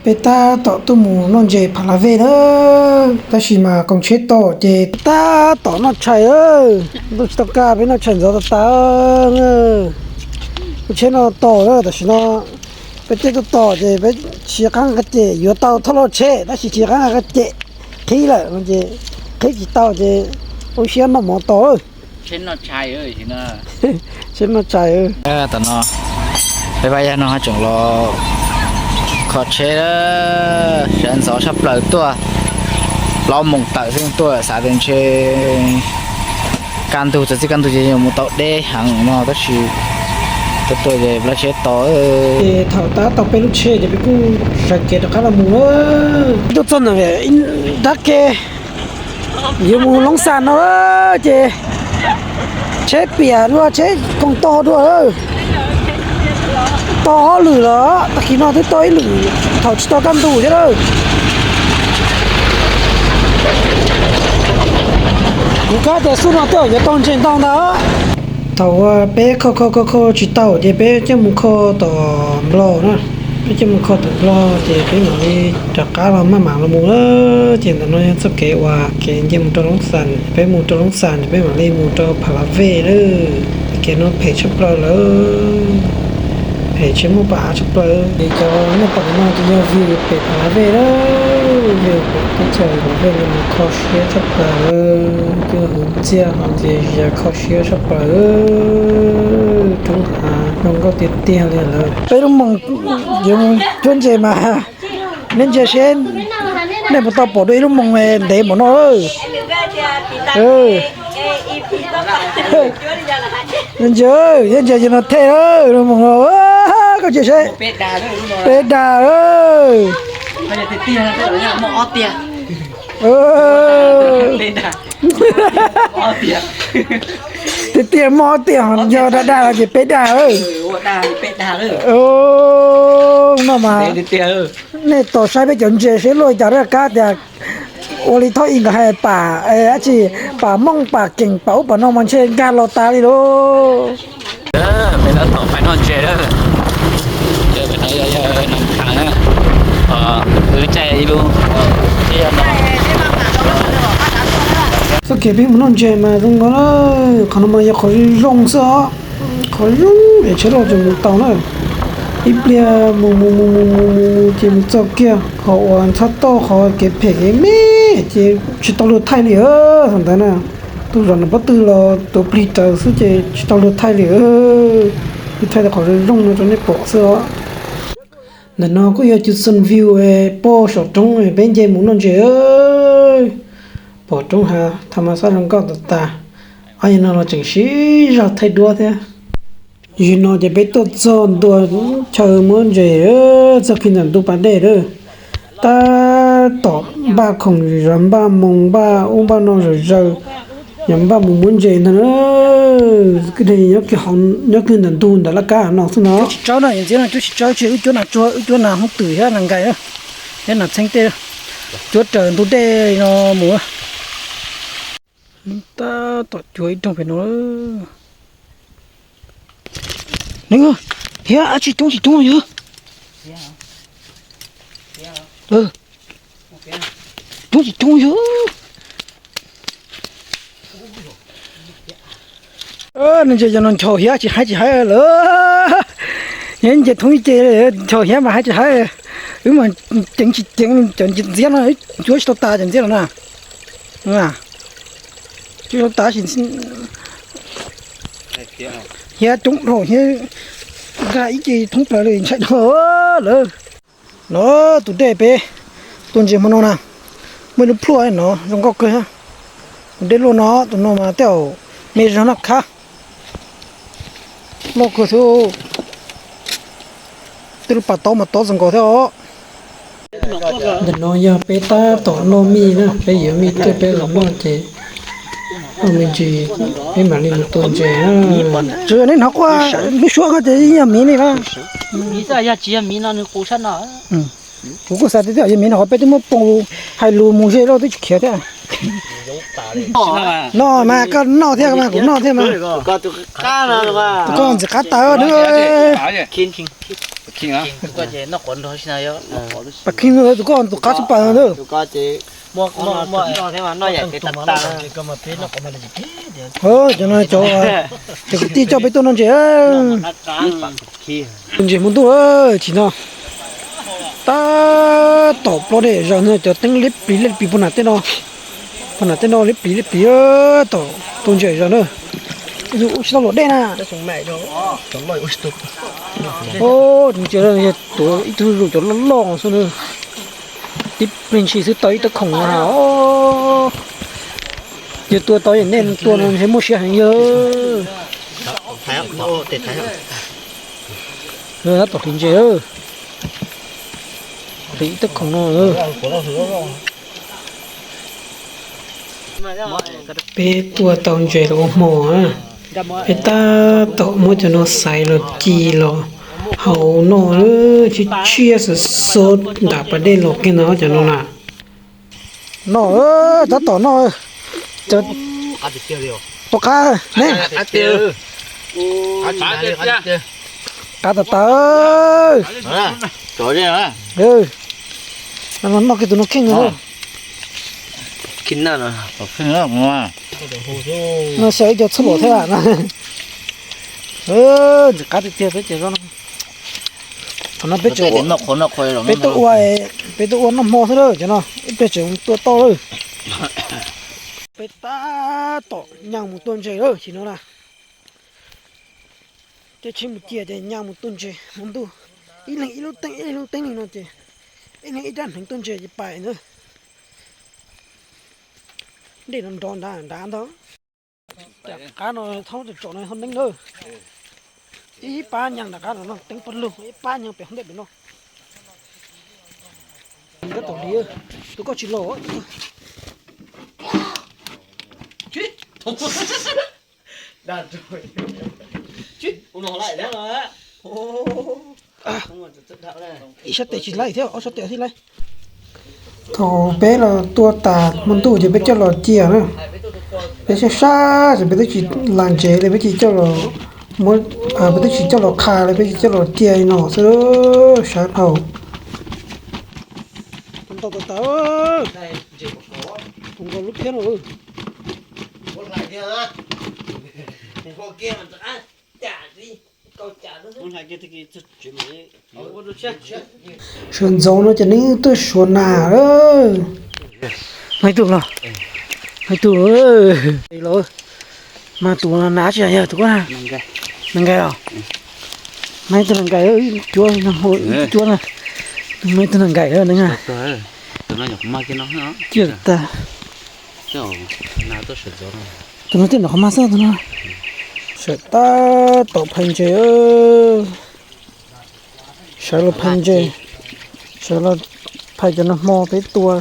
Peb tab tom tuaj mus noj ntses Pha La Vej na, tab sis mas koom tsheb tom ces tab tom noj tshais, ntuj tsis tau kaj peb noj tshais ntxov tas tas. Lub tsheb no tom na, tam sim no peb tej tuaj tom ces peb tsis qab nqa qhov ceg, yuav tau thauj loj tsheb tab sis tsis qab nqa qhov ceg, qhib lawm no ces qhib tsis tau ces ua siab noj mov tom. Tsheb noj tshais. Tam no peb Vaj Yaj no tseem los kho tsheb, sawv ntxov tshaj plaws tuaj, plaub moos tawm xwb tuaj, xav tias ntshe kaj ntug, txog txij kaj ntug ces yuav mus tau deb heev no tab sis tuaj tuaj ces plab tsheb to. Ces thaum tab tau peb lub tsheb ces peb kuj sawv kev rov qab los mus na. Tuaj txog ntawm dab ke yuav mus Loob Xas no ces tsheb piam dua, tsheb koog tog dua. Tog ob lwm los, tag kis no twb tog ib lwm thaum tsis tau kaj ntug thiab lawm. Kuv kab tias xub no tej zaum yuav tau ntses ntau ntag. Thaum uas peb kho kho kho kho tsis tau ces peb coj mus kho tom Nplog na. Peb coj mus kho tom Nplog ces peb mam li rov qab los maj mam los mus na. Ces ntawm no yog txoj kev uas kev nce mus rau Loob Xas, peb mus rau Loob Xas ces peb mam li mus rau Pha La Vej na. Kev no phem tshaj plaws lawm, phem tsheb muaj pam av tshaj plaws. Ces cov nej pom no ces yog view pem Pha La Vej na, view pem teb chaws Pha La Vej no mas kho siab tshaj plaws, cua hwv ntxiag ho ntxias zias kho siab tshaj plaws. Roob hav zoo nkauj tiag tiag li lawm. Peb lub moos yuav mus cuab ntses mas nej ntsia seb nej puas tau pom dua ib lub moos ntev npaum no. Ntsia, ntsia no thej lub moos no, koj ntsia seb, peb dag. Tiag tiag muaj ob tiag, yog dag dag no ces peb dag. No mas nej tos saib peb cov ntses seb luaj li cas, rov qab tias ua li Thoj Ib nkawd hais pam, dab tsi, pam mooj pam keem pam ub pam no mas ntshe nkag los tas li lauj. Peb tab tom pais noj ntses lawm. Txoj kev peb mus noj ntses mas zoo nkauj na, qhov no mas yog qhov zoo xwb os. Qhov zoo es tsheb loj tseem mus tau na. Ib pliag mus mus mus mus mus mus ces mus txog kiag qhov uas ntxhab toj qhov kev phem kev me ces tsis tau luag thaij li. Thaum ntawd na, tuaj zov nram pob tw los tuav plig raws xwb ces tsis tau luag thaij li. Kuv thaij tau qhov zoo zoo no rau nej pom xwb os. Ntawm no kuj yog cov xon view pog saum roob peb nce mus noj ntses. Pom roob hav thas mas xab zoo nkauj tas tas. Ob yam no los tseem sib zog thaij duab thiab. Yim no ces peb tuaj txog ntua chaw muab ntses, txog kiag ntawm ntug pas dej lawm. Tab tom npaj khoom zom zaws, npaj moos npaj ub npaj no zom zaws, yog npaj mus muab ntses ntag na. Nyob kiag ntawm ntug ntawm laj kab no xwb no. Tsis tsawb no, ntxiab no cuab tsis tsawb, tsis wb cuab nas tsuag, wb cuab nas hooj twm thiab nas nkais thiab nas txheeb tej, cuab raws ntug dej no mus. Tab tom cuab ib rooj pem no. Nws, hiab, ab tsi coob tsis coob yog. Coob tsis coob yog. Nws ntses cov no nchos hiab tsis haib tsis haib lawm. Yog nce thoob ib ce nchos hiab mas haib tsis haib. Wb mas ceev tsis ceev cov ntxiab no, cuab tsis tau tas cov ntxiab no na. Cuab tsis tau tas, hiab coob dhau thiab, nkag ib ce thoob plaws li ntshai dhau lawm. No tus dej peb tua ntses hmo no na, muaj ib lub plhuaj no zoo nkauj kawg. Tus dej luaj no, tus no mas tej zaum me zog noj khab. Loj kawg thiab. Tej lub pas taub mas tob zoo nkauj thiab os. Ntawm no yog peb tab tom noj mij na, peb yuav mij tuaj peb los noj ces noj me ntsis peb mam li mus tua ntses na. Tsuas yog nej hnov quaj lub suab ko ces yeej yog miv li na. Kuv kuj xav tias twb yog miv no qhov peb twb muab poo hais lus mus ze lawm twb tsis khiav thiab. No mas koj noj thiab mas kuv noj thiab mas. Koj ntxim qab tawv na. Pas khij tus koj tus qab tsis pas ntag. Cov no cov, cov kwv tij coj peb tuaj noj ntses. Ntses hmo ntuj chim no. Tab tom plob dej zog no cov teeb liab plis liab plis puag nram tej no. Puag nram tej no liab plis liab plis tom tua ntses zog na. Ib tug ua tsis tau luam dej na. Tus ntses tuav ib tug zuj zus cov loj loj xwb na. Tib pliag ntshis xwb tau ib tawb khoom no. Yog tua tau yog nej tua no ntshe muaj siab heev yog. Tab tom hliv ntses, hliv ib tawb khoom no. Peb tua tau ntses los ua hmo na. Peb tab tom muab cov no xaiv los ci los hau noj, tshiab tshiab xwb xub nram pas dej los kiag ntag cov no na. Noj, tab tom noj. Tus qab ne, qab tas tas. Noj kiag tus no kheej. No xyaw ib co txhuj lom thiab na. Ntxim qab tiag tiag peb ces zoo no. Thaum no peb tseem, peb tuaj ua, peb tuaj ua noj hmo xwb lawm cov no, ib pliag tseem tua tau lawm. Peb tab tom nyas mus tua ntses lawm chim no na. Tej tsheb mus cia ces nyas mus tua ntses hmo ntuj, ib leeg ib lub teeb ib leeg lub teeb li no ces ib leeg ib rab hneev tua ntses ces pais ntawd. Dej no nrov nrad nrad ntag. Cam qab no thaub tsom no thaub neeb na. Ib pab nyas nram qab no teeb pawg lug, ib pab nyas pem hauv ntej pem no. Tab tom hliv, tus koj tsis los. Ib sab tes tsis laib thiab ob sab tes thiaj laib. Thaum peb los tua tas hmo ntuj ces peb coj los cia na. Peb saib sab ces peb twb tsis las ntsev li, peb cia coj los muab, peb twb tsis coj los qha li, peb cia coj los cia li no xwb. Sab dhau. Ntau tas tas. Tus nkaus lub phiab no. Sawv ntxov no ces neb tuaj suav nas. Mas tus los, mas tus los, mas tus nas tsis yog tus koj na. Nas nkais os. Mas tus nas nkais cuab, cuab na. Mas tus nas nkais na. Ciaj tas. Tus no twb nrov qhov mas xwb tus no. Sawv tab tom phais ntses. Sawv los phais ntses. Sawv los phais cov no hmo peb tua.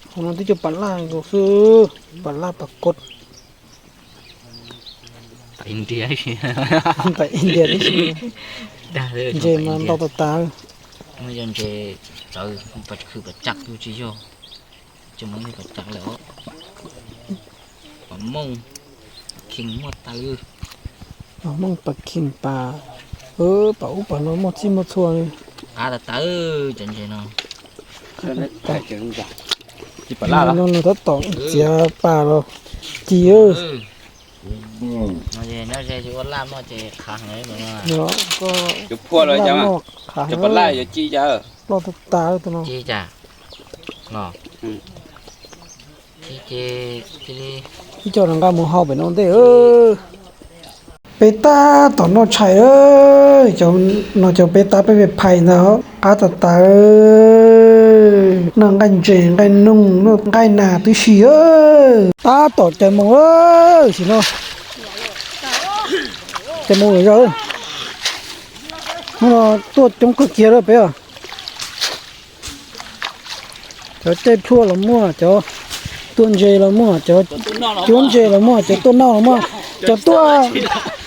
Qhov no twb cov pas laj nkaus xwb, pas laj pas kod. Pas India tib si. Ntses mas ntau tas tas. Muaj yog ntses txawv pas khw pas cag kuj tsis yog, tsis muaj yog pas cag lawm. Pas mooj, kheej muaj tas li. Pas mooj pas kheej pas, pas ub pas no muaj txij muaj txhua li. Qab tas tas cov ntses no. No tab tom txiav pas los ci. Nyob ze ua laj muaj ces qhav heev. Cov phua los cas, cov pas laj yuav ci cas. Loj tas tas tus no. Ci cas los. Ib co rov nqa mus hau pem no ntej. Peb tab tom noj tshais, no cov peb tab peb phais ntag, qab tas tas. Noj nqaij ntses nqaij noog noj nqaij nas tib si. Tab tom caws moos sim no. Caws moos lawm zog. Hnub no tuaj coob kawg kiag lawm peb os. Cov caij plhuaj los muaj, cov tua ntses los muaj, cov cuab ntses los muaj, cov tuaj noj los muaj, cov tuaj,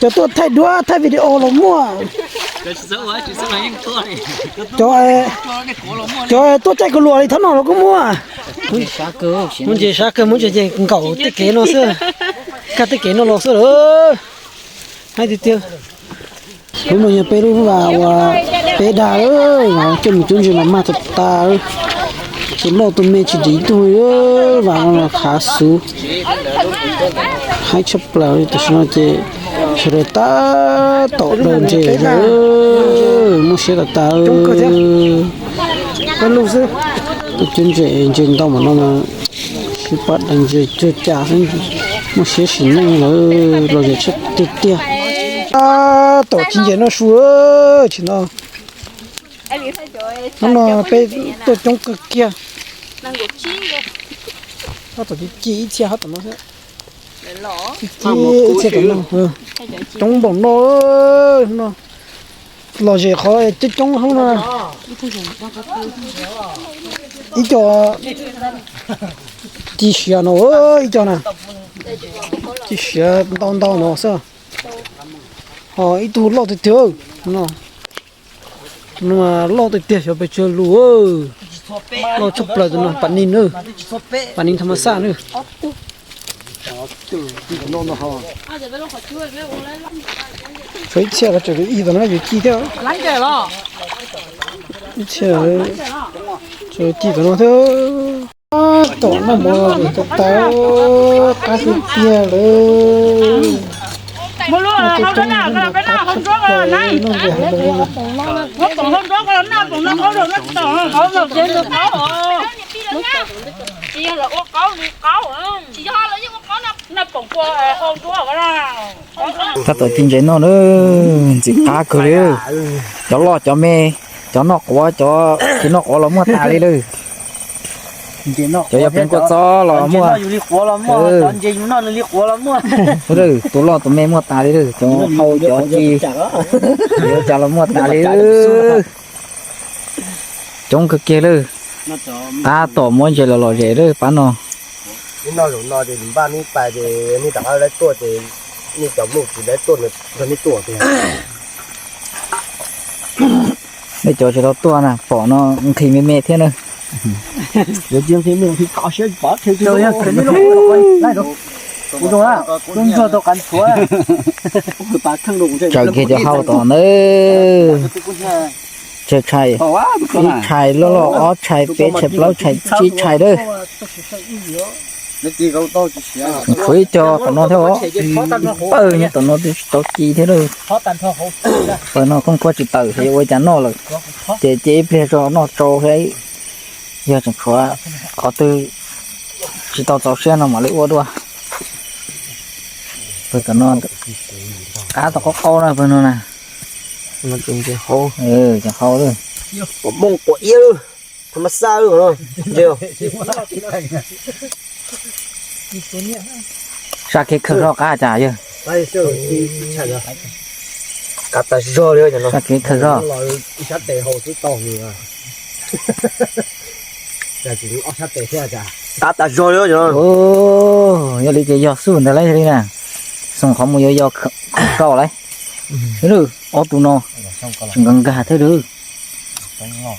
cov tuaj thaij duab thaij video los muaj. Cov, cov tuaj caij kaus luam li thab no los kuj muaj. Muaj ntses sab kawg, muaj ntses ces nkaum tej kev no xwb, kaj tej kev no los xwb lawm. Haib tiag tiag. Lub no yog peb lub vas uas peb dag, vas coj mus cuab ntses mas mag tas tas, ces loj tus me tsis dim ib tug li. Vas no khav xuv haib tshaj plaws li. Tam sim no ces sawv daws tab tom daws ntses lawm, muaj siab tas tas. Tuaj cuab ntses, ntses ntau npaum no mas sib pab daws ntses cuag cas xwb, muaj siab sim neej lawm, lom zem tshaj tiag tiag. Tab tom ci ntses noj su, tsis no. Hnub no peb tuaj coob kawg kiag. Tab tom ci ib txhia hab tom no xwb. Ci ib txhia tom no. Coob npaum no, no. Lom zem qhov coob coob hab no. Ib co ci siav no, ib co na. Ci siav ntau ntau no xwb. Ho ib tug loj tiag tiag no. Tus no loj tiag tiag, xyov pes tsawg lus. Loj tshaj plaws tus no, pas nis na. Pas nis thas mas xaj na. Tshuav ib txhia los tseem ib tom no yuav ci thiab. Ib txhia tseem ci tom no thiab. Tom noj mov tas tas, qab tiag tiag lawm. Noj coob coob, noj qab tshaj plaws, noj ntses hauv loos na. Tab tom ci ntses noj na, ntxim qab kawg li. Cov loj cov me, cov noj quav, cov tsis noj quav los muaj tas li lawm. Cov yog pleev kua txob los muaj. Tus loj tus me muaj tas li lawm, cov hau cov ci, cov cas los muaj tas li. Coob kawg kiag lawm. Tab tom muab ntses los lom zem lawm pab no. Ib noj zaum no ces npaj nej pais ces nej rov qab lawv tuaj ces nej cov muj tsis lawv tuaj nrog nej tuaj tiag. Nej cov tsis tau tuaj na, pom no nqhis me me thiab na. Yuav cia nqhis me nqhis kom siab pov. Tsaws kiag cov hau tom ntawd. Tshais, ib tshais loj loj, ob tshais, peb tshais, plaub tshais, tsib tshais lawm. Tshuav ib co tom no thiab os. Pawg nyob tom no twb tsis tau ci thiab lawm. Pawg no koob kuab tsis tawm, yuav ua cas noj lawm. Ces cia ib pliag tso noj tsau thiab, yog tseem tshuav qhov twg tsis tau txaus siab no mam li ua dua. Pawg tom no, qab tom qaub qaub na pawg no na. Cov hau, cov hau lawm. Quav mooj quav iab lawm, thas mas xaj lawm no. Sab kev khaws zog qab cas yawg? Qab tas zog li. Sab kev khaws zog. Qab tas zog li. Yog li ces yog xub ntawd lauj, yog li na. Xoom qhov mus yuav yog khaws kauj lauj. Ob tug no tseem nkag nkag thiab lawm.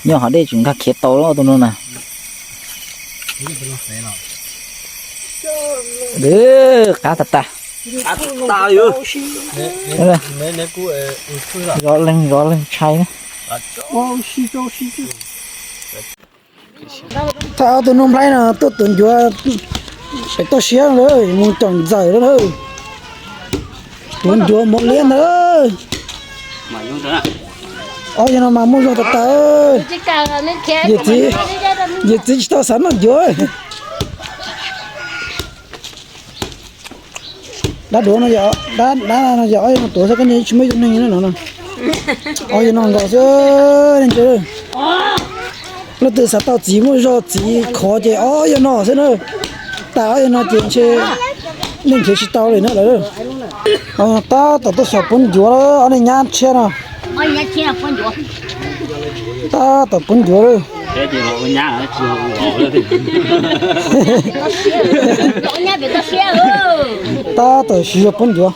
Nyob hauv dej tseem nkag khiav tau ob tug no na. Qab tas tas. Zov leeg zov leeg tshais na. Thaum ob tug Nuj Nplhaib no tuaj tuav ncuav pem toj siab lawm, mus caum ntxawm lawm. Tuav ncuav mos liab ntag. Ob yawg no mas muaj zog tas tas. Yawm txiv tsis tau xav noj ncuav. Dab duav no, dab no yog ob yawg no tuav xwb, koj niag tsis muaj ib tug neeg no no. Ob yawg no nkaus xwb, leej twg xav tau txiv muaj zog txiv khov ces ob yawg no xwb na. Tas ob yawg no ces ntshe nej nrhiav tsis tau li na lawm. Tab tom tuaj xyuas pub ncuav, ob niag nyab tshiab no. Tab tom pub ncuav lawm. Tab tom siv zog pub ncuav.